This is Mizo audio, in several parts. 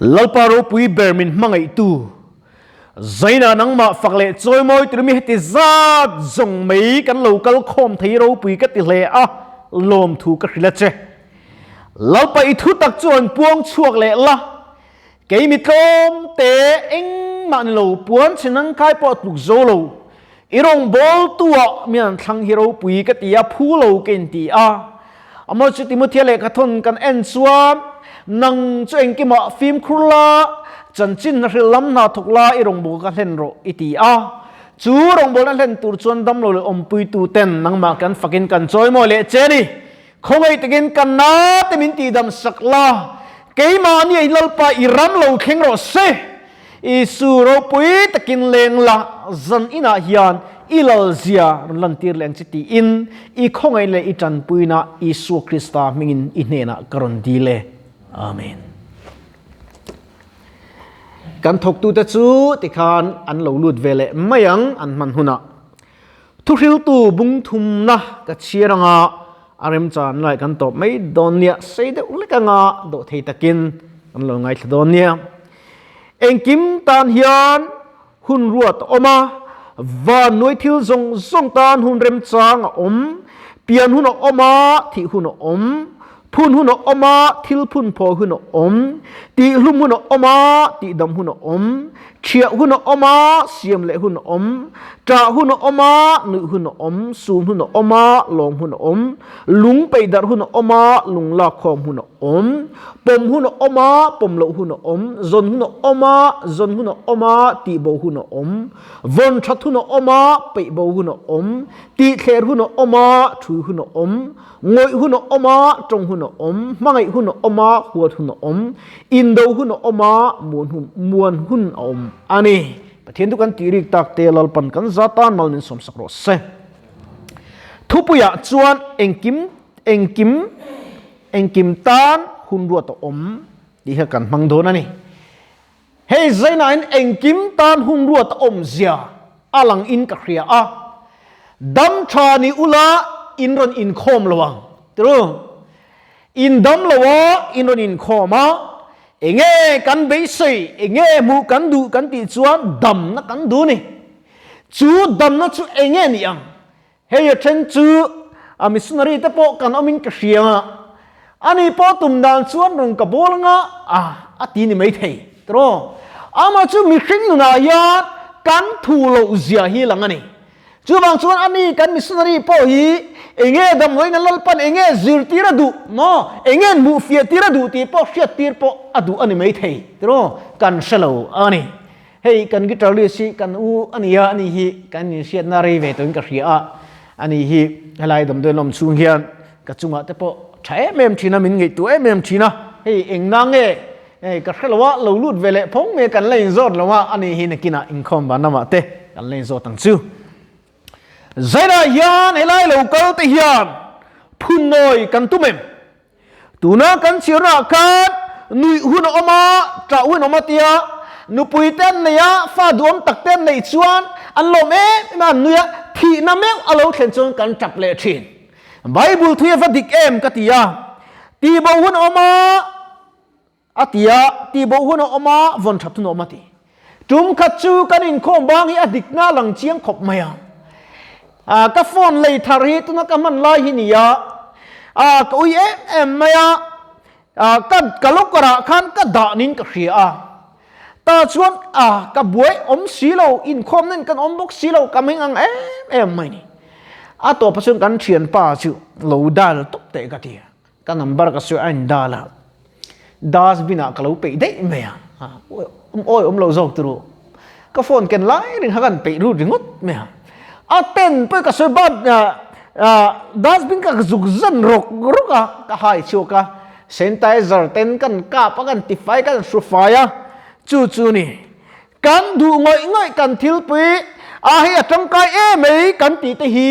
Lalpa ropui ber min hmangaihtu, Zaina nangmah fak leh chawimawi tur mi heti zat zawng mai kan lo kal khawm thei ropui ka ti hle a, lawmthu ka hrilh a che. Lalpa i thu tak chuan puang chhuak leh la, kei mi tlawm te engmah ni lo puan chhe nang kai pawh tluk zo lo, i rawngbawltu ah mi an thlang hi ropui ka ti a, phu lo ka inti a. Amaw chu Timothea lehkhathawn kan en chuan, Nang chu engkimah fimkhur la, chanchin hrilh lam hna thawk la i rawngbawk ka hlen rawh i ti a. Chu rawngbawlna hlen tur chuan damlo leh awmpuitu ten nangmah kan fakin kan chawimawi leh che a ni. Khawngaih takin ka na te min tihdam sak la, keimahni a Lalpa i ram lo thleng rawh se. Isu ropui takin leng la, zan inah hian i lalzia rawn lantir leh ang che tiin i khawngaih leh i tanpuina Isua Krista hmingin i hnenah ka rawn dil e. Amen. Kan thawktute chu tikhan an lo lut ve leh mai ang an hman hunah. Thuhriltu bung thumna ka chhiar anga a remchan lai kan tawp mai dawn nia, sei deuh lek anga dawh thei takin kan lo ngaithla dawn nia. Engkim tan hian hun ruat a awm a, van nuai thil zawng zawng tan hun remchang a awm, pian hun a awm a, thih hun a awm, Phun hun a awm a, thil phun phawi hun a awm, tihhlum hun a awm a, tihdam hun a awm, thiah hun a awm a, siam leh hun a awm, ṭah hun a awm a, nuih hun a awm, sun hun a awm a, lawm hun a awm, lung peihdarh hun a awm a, lung lakkhawm hun a awm, pawm hun a awm a, pawm loh hun a awm, zawn hun a awm a, zawn hun a awm a, tihbo hun a awm, vawn ṭhat hun a awm a, peihbo hun a awm, tihthler hun a awm a, ṭhui hun a awm, Ngawih hun a awm a, tawng hun a awm, hmangaih hun a awm a, huat hun a awm, indo hun a awm a, muan hun, muan hun a awm a ni. Pathian chu kan tih rik tak te Lalpan kan za tan mal min sawmsak rawh se. Thupuiah chuan engkim, engkim, engkim tan hun ruat a awm tih kha kan hmang dawn a ni. Hei zainain engkim tan hun ruat a awm zia a lang in ka hria a, dam tha ni ula in rawn inkhawm lo ang tiru. In dam lo a in rawn inkhawm a, enge kan beisei, enge hmuh kan duh kan tih chuan damna kan duh ni. Chu damna chu enge ni ang? Hei a then chu a missionary te pawh kan awmin ka hria a, ani pawh tum dan chuan rawn ka bawl anga a a ti ni maithei tiraw. Amah chu mihring nunah hian kan thu loh zia hi lang a ni. Chuvang chuan ani kan missionary pawh hi enge damdawiin a Lalpan enge zirtir a duh maw, enge hmuhfiah tir a duh tih pawh hriattir pawh a duh a ni maithei tiraw, kan hre lo a ni. Hei kan guitarist hi kan u a ni a, ani hi kan inhriatna rei ve tawhin ka hria a, ani hi helai damdawi lawm chhung hian ka chungah te pawh tha em em thin a, min ngaihtuah em em thin a, hei eng na nge hei ka hre lo a, lo lut ve leh phawng nge kan la inzawt lo a, ani hi nakinah inkhawm van lamah te kan la inzawt ang chu. Zainah hian helai lo kal te hian phunnawi kan tum em? Tuna kan chhiarnaah khan nuih hun a awm a, ṭah hun a awm a tia nupui te an nei a, fa duhawm tak te an neih chuan an lawm em em a, an nui a, thihna meuh a lo thlen chuan kan ṭap leh ṭhin. Bible thu hi a va dik em ka ti a, tihbo hun a awm a, a ti a, tihbo hun a awm a, vawn ṭhat hun a awm a ti. Tum khat chu kan inkhawm bang hi a dikna a lang chiang khawp mai a. Ka phone lei thar hi tuna ka hman lai hi ni a, ka ui em em mai a, ka ka locker ah khan ka dah niin ka hria a. Tah chuan ka buai awm si lo, inkhawm nen kan awm bawk si lo, ka meng ang em em mai ni. A tawpah chuan kan thianpa chu lo dial tawp teh ka ti a. Ka number ka sawi a in dal a, dustbin ah ka lo peih daih mai a, awi awm lo zawk turu, ka phone ken lai ring kha kan peih lut ringawt mai a, a ten pawh ka sawi bat dustbin ka zuk zan rawk rawk a, ka hai chhuak a, sanitizer ten kan kap a, kan tifai kan hru fai a, chu chu ni kan duh ngawih ngawih kan thilpui a hei a tangkai em mai kan tih te hi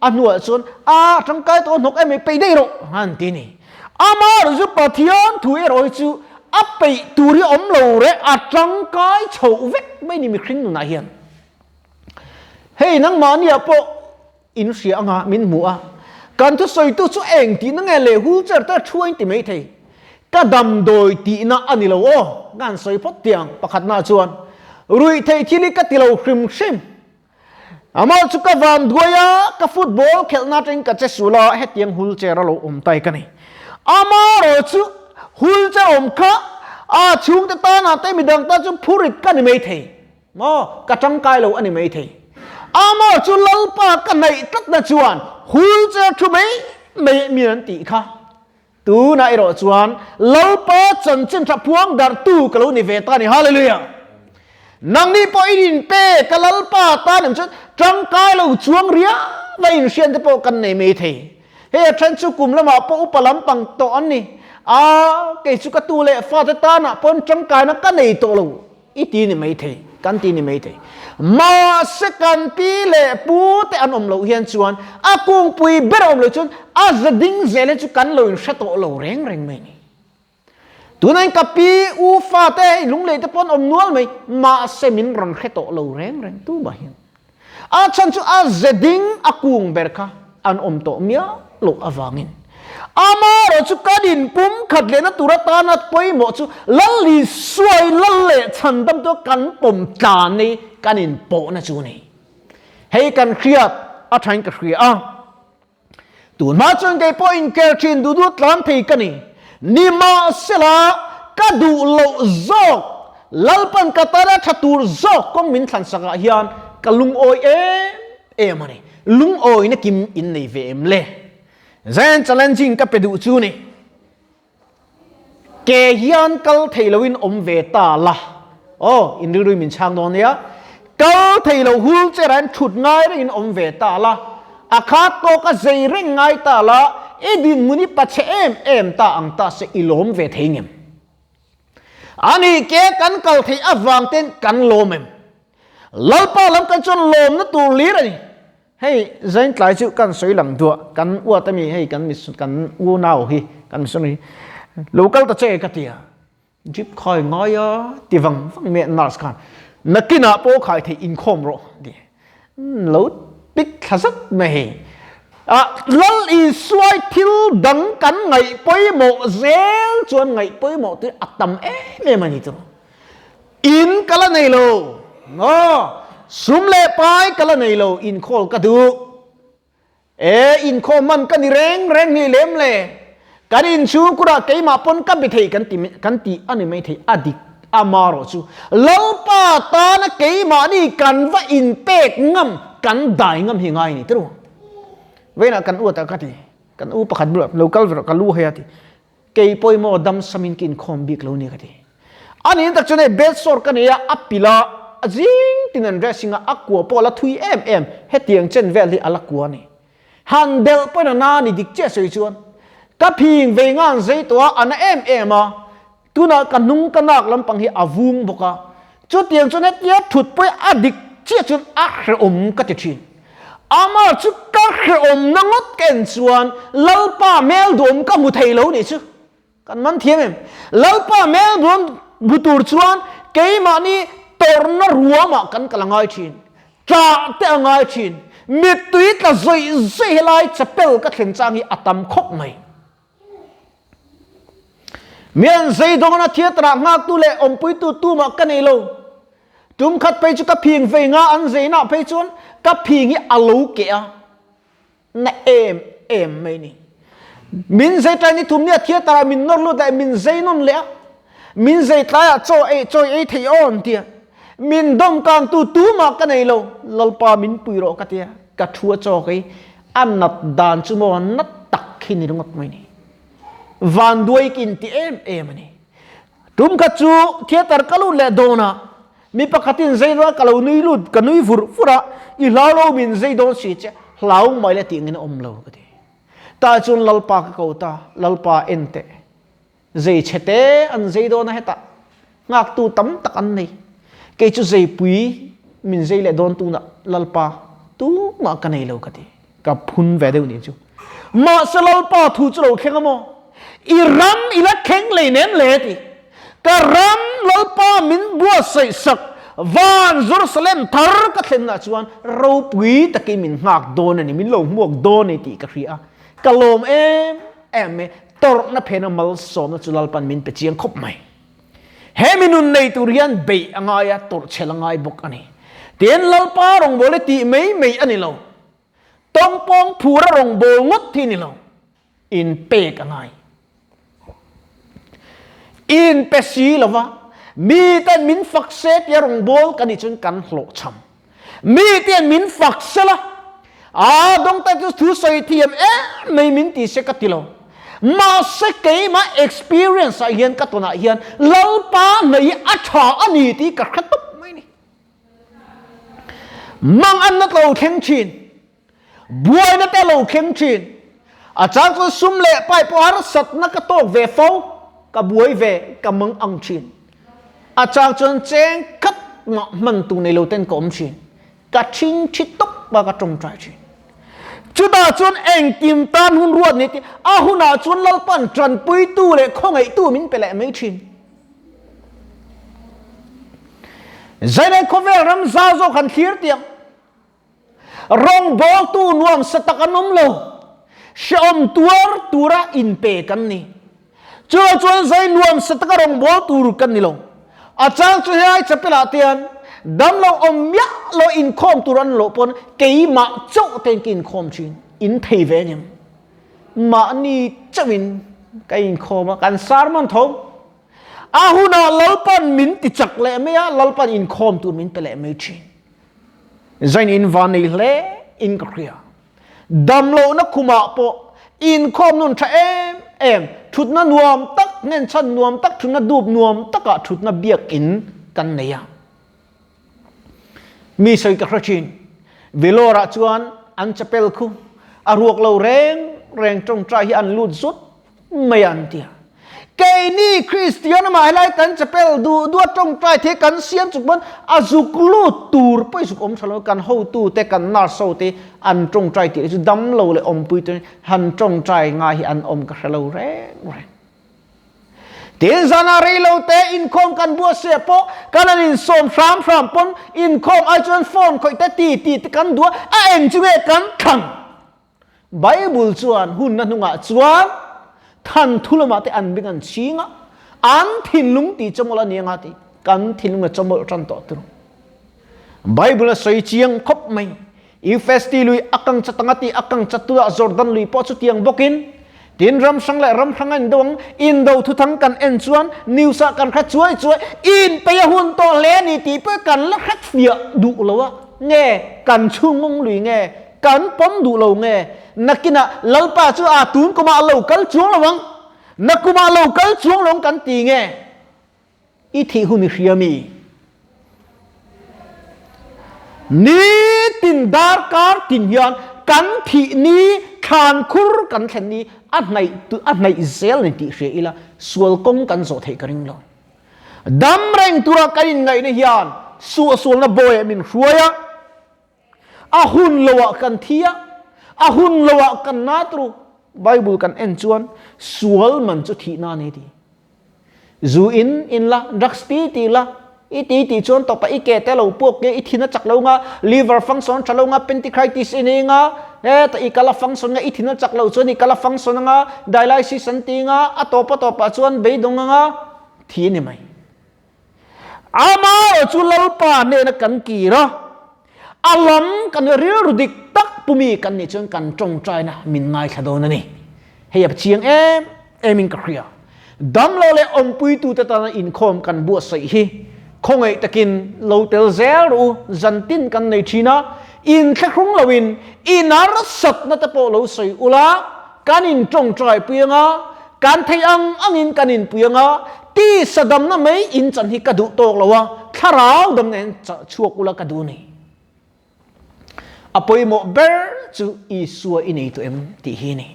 A hnuah chuan, A tangkai tawh hnawk em mai, peih daih rawh, han ti ni. Amah chu Pathian thu erawh hi chu a peih tur hi awm lo reh, a tangkai chhoh vek mai ni mihring nunah hian. Hei nangmahniah pawh in hria anga min hmu a, kan thusawitu chu eng tihna nge leh wheelchair te a thu a inti mai thei. Ka damdawi tihna a ni lo aw, ka han sawi phawt tih ang. Pakhatna chuan, Ruihtheih thil hi ka ti lo hrim hrim. Amah chu ka van duai a, ka football khelhna atangin ka che sul a, hetiang wheelchair a lo awm tai ka ni. Amaherawh chu wheelchair awm kha a chhungte tanah te midang tan chu phurit ka ni maithei. Maw, ka tangkai lo a ni maithei. Amaherawh chu Lalpa ka hnaih tlatna chuan wheelchair thu mai mai min an tih kha. Tunah erawh chuan Lalpa chanchin tha phuang darhtu ka lo ni ve ta a ni. Hallelujah! Nangni pawh in inpe ka Lalpa tan em chuan tangkai lo chuang riau a inhriat te pawh kan nei mai thei. Hei a then chu kum lamah pawh upa lampang tawh an ni. A, kei chu ka tu leh fate tanah pawn tangkaina ka nei tawh lo. I ti ni maithei, kan ti ni maithei. Mahse kan pi leh pu te an awm loh hian chuan a kungpui ber a awm loh chuan a za ding zel hi chu kan lo inhre tawh lo reng reng mai ni. Tunah hian ka pi u fa te hei lunglei te pawh an awm nual mai, mahse min rawn hre tawh lo reng reng tumah hian. A chhan chu a ze ding a kung ber kha an awm tawh miah loh avangin. Amaherawh chu kan inpum khat lehna tur atana pawimawh chu Lal Isuai Lal leh chhandam chu kan pawm tlan hi kan inpawhna chu a ni. Hei kan hriat a thain ka hria a. Tunhma chuan kei pawh inker thin duh duh tlan thei ka ni. Nimahsela, ka duh loh zawk, Lalpan ka tana tha tur zawk kawng min thlan sakah hian ka lungawi em em a ni. Lungawina kim in nei ve em le? Zion challenging ka pe duh chu ni. Ke hian kal thei loin awm ve ta la. Aw, in rilru min chhang dawn nia. Kal thei lo hul cherah hian thut ngai rengin awm ve ta la. A khat tawk a zei reng ngai ta la, i dinhmun i pachhe em em ta ang ta se i lawm ve thei ngem? Ani ke kan kal theih avang ten kan lawm em? Lalpa lam kan chuan lawmna tur lir a ni. Hei zain tlai chu kan sawi lang duah, kan uat ami hei kan kan unau hi kan missionary hi lo kal ta che ka ti a, drip khai ngai a ti vang vang mai a nurse khan nakinah pawh khai theih inkhawm rawh a ti, lo pik thla zat mai hei. Ah Lal Isuai thil dang kan ngaih pawimawh zel chuan ngaih pawimawh te a tam em em a ni chu. In ka la nei lo. Maw? Sum leh pai ka la nei lo, inkhawl ka duh. E, inkhaw hman ka ni reng reng ni lem le. Kan inchhungkurah keimah pawn ka be thei kan ti kan ti a ni mai thei, a dik a marawh chu. Lalpa tana keimahni kan va inpek ngam, kan dai ngam hi ngai ni tiraw? Vawiinah kan uat a ka ti, kan u pakhat bulah lo kal ve rawh, ka lu hei a ti. Kei pawimawh dam samin ka inkhawm bik lo ni ka ti. A nih tak chuan hei bed sore ka nei a, a pilh a, a zing tin an dressing a, a kua pawh a la thui em em, hetiang chen vel hi a la kua a ni. Han delh pawhin a na a ni dik chiah sawi chuan. Ka phing vei ngan zei tawh a, a na em em a, tunah ka hnung ka nak lampang hi a vung bawk a, chutiang chuan hetia thut pawhin a dik chiah chuan a hrehawm ka ti thin. Amah chu ka hrehawmna ngawt ka en chuan Lalpa hmel duhawm ka hmu thei lo nih chu. Kan man thiam em? Lalpa hmel duhawm hmu tur chuan keimahni tawrhna ruamah kan kal a ngai thin. Tah te a ngai thin. Mittui tla zawih zawih helai chapel ka thlen chang hi a tam khawp mai. Mian zeidawn a theatre-ah nghaktu leh awmpuitu tumah ka nei lo. Tum khat phei chu ka phing vei nga an zeinah phei chuan ka phing hi a lo keh a, na em em mai ni. Min zei tlai ni thum nia theatre-ah min nawr lut leh min zei nawn leh a, min zei tlaiah chaw ei chawi ei theih aw an ti a, min dawm kangtu tumah ka nei lo, Lalpa min pui rawh ka ti a, ka thu a chaw kei a nat dan chu maw nat tak hi ni ringawt mai ni. Vanduai ka inti em em a ni. Tum khat chu theatre ka lut leh dawn a, mi pakhatin zei dawn a ka lo nui lut, ka nui vur vur a, i hlau lo min zei dawn si che, hlau mai le tih angin a awm lo ka ti. Tah chuan Lalpa ka ko ta, Lalpa en teh, zei chhe te an zei dawn a hetah, nghaktu tam tak an nei, kei chu zeipui min zei leh dawn tunah Lalpa tumah ka nei lo ka ti. Ka phun ve deuh nih chu. Mahse Lalpa thu chu lo thleng a maw? I ram i la thleng lei nem le ti. Ka ram Lalpa min buatsaih sak van Jerusalem thar ka thlenna chuan ropui takin min nghak dawn a ni, min lo hmuak dawn a ni tih ka hria a. Ka lawm em em e. Tawrhna phena malsawmna chu Lalpan min pe chiang khawp mai. He mi nun nei tur hian beih a ngai a, tawrh chhel a ngai bawk a ni. Tin, Lalpa rawngbâwl hi tih mai mai a ni lo. Tawngpawng phura rawngbâwl ngawt hi a ni lo. Inpek a ngai. Inpe si lo va, miten min fak se tia rawngbâwl kan nih chuan kan hlawhchham. Miten min fak sela, a dawngta chu thu sawi thiam em mai min ti se ka ti lo. Mahse keimah experience ah hian ka tawnah hian Lalpa hna hi a tha a ni tih ka hre tawp mai ni. Mang an na lo thleng thin, buaina te lo thleng thin, a chang chuan sum leh pai pawh harsatna ka tawk ve fo, ka buai ve, ka mang ang thin. A chang chuan cheng khat mah hman tur nei lo ten ka awm thin. Ka thing thi tawp a ka tawngtai thin. Chutah chuan engkim tan hun ruat ni tih a hunah chuan Lalpan tanpuitu leh khawngaihtu min pe leh mai thin. Zainai khawvel ram zau zawk han thlir tiang. Rawngbawltu nuamsa tak an awm lo. Hrehawm tuar tura inpe kan ni. Chuvang chuan zai nuamsa taka rawngbâwl tur kan ni lo. A chang chu helai chapel-ah te hian damlo awm miah lo inkhawm tur an loh pawn keimah chauh tein ka inkhawm thin. In thei ve aniang. Mahni chauhin ka inkhawm a, kan sermon tho. A hunah Lalpan min ti chak leh mai a, Lalpan inkhawm tur min pe leh mai thin. Zain in van nei hle in ka hria. Damlohna khumah pawh inkhawm nun tha em em, thutna nuam tak, nghenchhan nuam tak, thutna dup nuam takah thutna biakin kan nei a. Mi sawi ka hre thin. Vellore-ah chuan an chapel khu a ruak lo reng reng tawngtai hi an lut zut mai a an ti a. Keini Kristian amah helai kan chapel duh duh a tawngtai thei kan siam chuk pawn a zuk lut tur pawh i zuk awm tha lo kan hotu te kan nurse ho te an tawngtai tih chu dam lo leh awmpui te han tawngtai ngai hi an awm ka hre lo reng reng. Tin zana rei lo te inkhawm kan buatsaih pawh kan han insawm hram hram pawn inkhawm ai chuan phone khawih te ti ti te kan duh a a eng chu nge kan thlang. Bible chuan hunna hnungah chuan than thu lamah te an beng an chhing a, an thinlung tih chawmawlh a ni anga tih kan thinlung a chawmawlh tan tawh tur. Bible a sawi chiang khawp mai. Euphrates lui a kang chat anga tih a kang chat tunah Jordan lui pawh chutiang bawkin tin ram hrang leh ram hrang a indo ang. Indo thuthang kan en chuan news ah kan hre chuai chuai in pei a hun tawh hle a ni tih pawh kan la hret fiah duh lo a nge kan chhungawng lui nge Kan pawm duh lo nge? Nakinah Lalpa chu a tun kumah a lo kal chuang lo ang, nakumah a lo kal chuang lo ang kan ti nge? I thih hun i hria mi? Nitin darkar tin hian kan thih ni thlan khur kan thlen ni a hnaih a hnaih zel ni tih hria ila sual kawng kan zawh theih ka ring lo. Dam reng tura kan inngaihna hian suahsualna bawiah min hruai a. A hun loah kan thi a, a hun loah kan na turu. Bible kan en chuan sual man chu thihna a ni ti. Zu in in la, drugs ti ti la, i ti ti chuan tawpah i ke te lo puak nge i thin a chak lo nga, liver function tha lo nga, penticritis i nei nga, heta i kal a function nga, i thin a chak lo chuan i kal a function anga, dialysis an ti nga, a tawp a tawpah chuan beidawng anga thi a ni mai. Amaherawh chu Lalpa hnena kan kir a, a lam kan rilru dik tak pumi kan nih chuan kan tawngtaina min ngaithla dawn a ni. Hei a chiang em emin ka hria. Damlo leh awmpuitute tana inkhawm kan buatsaih hi khawngaih takin lo tel zel rawh u, zantin kan nei thin a, inthlahrung loin inarsatna te pawh lo sawi ula, Kan in tawngtai pui anga, kan thei ang angin kan in pui anga, tisa damna mai in chan hi ka duh tawk lo a, thlarau damna hian chhuak ula ka duh ni. A pawimawh ber chu Isua i nei tawh em tih hi ni.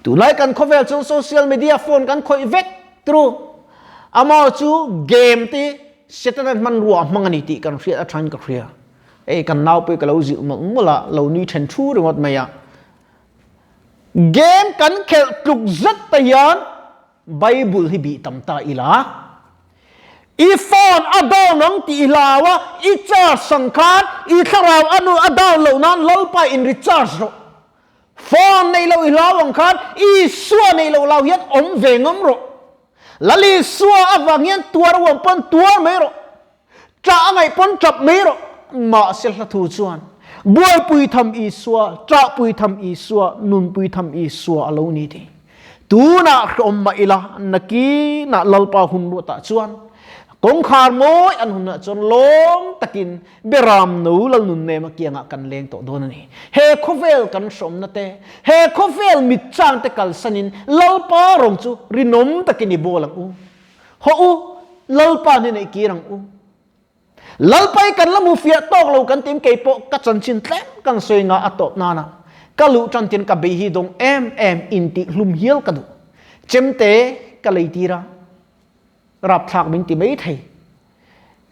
Tunlai kan khawvel chuan social media phone kan khawih vek tru. Amaw chu game te Satan-a hmanrua a hmang a ni tih kan hriat atangin ka hria. Hei kan naupui ka lo zilh mawlh mawlh a, lo nui then thu ringawt mai a. Game kan khelh tluk zet te hian Bible hi bih tam ta ila. I phone a down ang tih i hlau a, i charge sang khan i thlarau a nu a down loh nan Lalpa in recharge rawh. Phone nei lo i hlau ang khan Isua nei lo lau hian awm ve ngam rawh. Lal Isua avang hian tuar uam pawn tuar mai rawh. Ṭah a ngaih pawn ṭap mai rawh. Mahse hla thu chuan buaipui tham Isua, ṭahpui tham Isua, nunpui tham Isua a lo ni ti. Tunah hrehawm mah ila nakinah Lalpa hun ruatah chuan kawngkhar mawi an hunah chuan lawm takin Beram no lal nun nem a kiangah kan leng tawh dawn a ni. He khawvel kan hrawmna te, he khawvel mit chang te kalsanin Lalpa rawng chu rinawm takin i bawl ang u. Hawh u, Lalpa hnenah i kir ang u. Lalpa i kan la mu fiah tawk lo kan tim kei pawh ka chanchin tlem kan sawi nga a tawp nana ka luh tan tin ka bei hi dawng em em intih hlum hial ka duh. Chemte ka lei tir a, rapthlak min ti mai thei.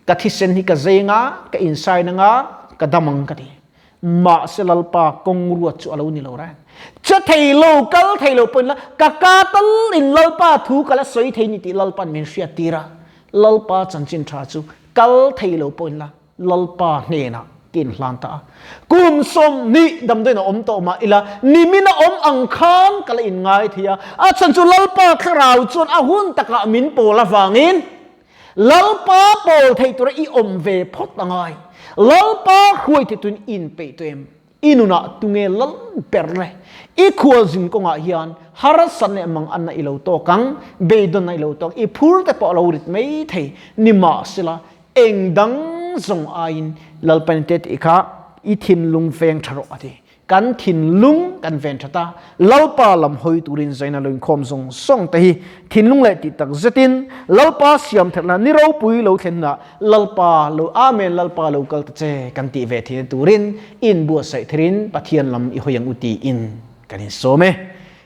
Ka thisen hi ka zei anga, ka insign anga, ka dam ang ka ti. Mahse Lalpa kawng ruat chu a lo ni lo reng. Che thei lo, kal thei lo pawhin la, ka ka tal in Lalpa thu ka la sawi thei ni tih Lalpa'n min hriat tir a. Lalpa chanchin tha chu kal thei lo pawhin la, Lalpa hnenah ka inhlan ta a. Kum 20 damdawiin a awm tawh mah ila, nimin a awm ang khan ka la inngai thei a. A chhan chu Lalpa thlarau chuan a hun takah min pawl avangin Lalpa pawl thei tura i awm ve phawt a ngai. Lalpa hruai thei tuin i inpeih tawh em? I nunah tunge lal ber le? I khualzin kawngah hian harsat leh manganna i lo tawk ang, beidawnna i lo tawk, i phur te pawh a lo rit mai thei. Nimahsela, eng dang zawng aiin Lalpa in te tih kha i thinlung veng tha rawh a ti. Kan thinlung kan ven that a, Lalpa lam hawi turin zaina lo inkhawm zawng zawng te hi thinlung leh tih tak zetin Lalpa siam thatna ni ropui lo thlen hunah Lalpa lo Amen Lalpa lo kal ta che kan tih ve theihna turin inbuatsaih therin Pathian lam i hawi ang u tiin kan insawm e.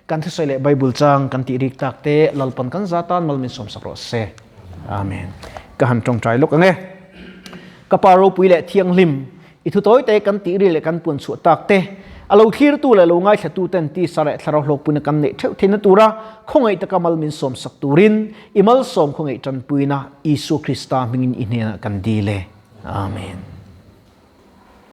Kan thusawi leh Bible chang kan tih rik tak te Lalpan kan za tan mal min sawmsak rawh se. Amen. Ka han tawngtai lawk ang e. Ka Pa ropui leh thianghlim I thu tawite kan tih ri leh kan puan chhuah tak te, a lo thlirtu leh lo ngaithlatu ten tisa leh thlarau hlawkpuina kan neih theuh theihna tura khawngaih taka mal min sawmsak turin i malsawm khawngaih tanpuina Isua Krista hmingin i hnenah kan dil e. Amen.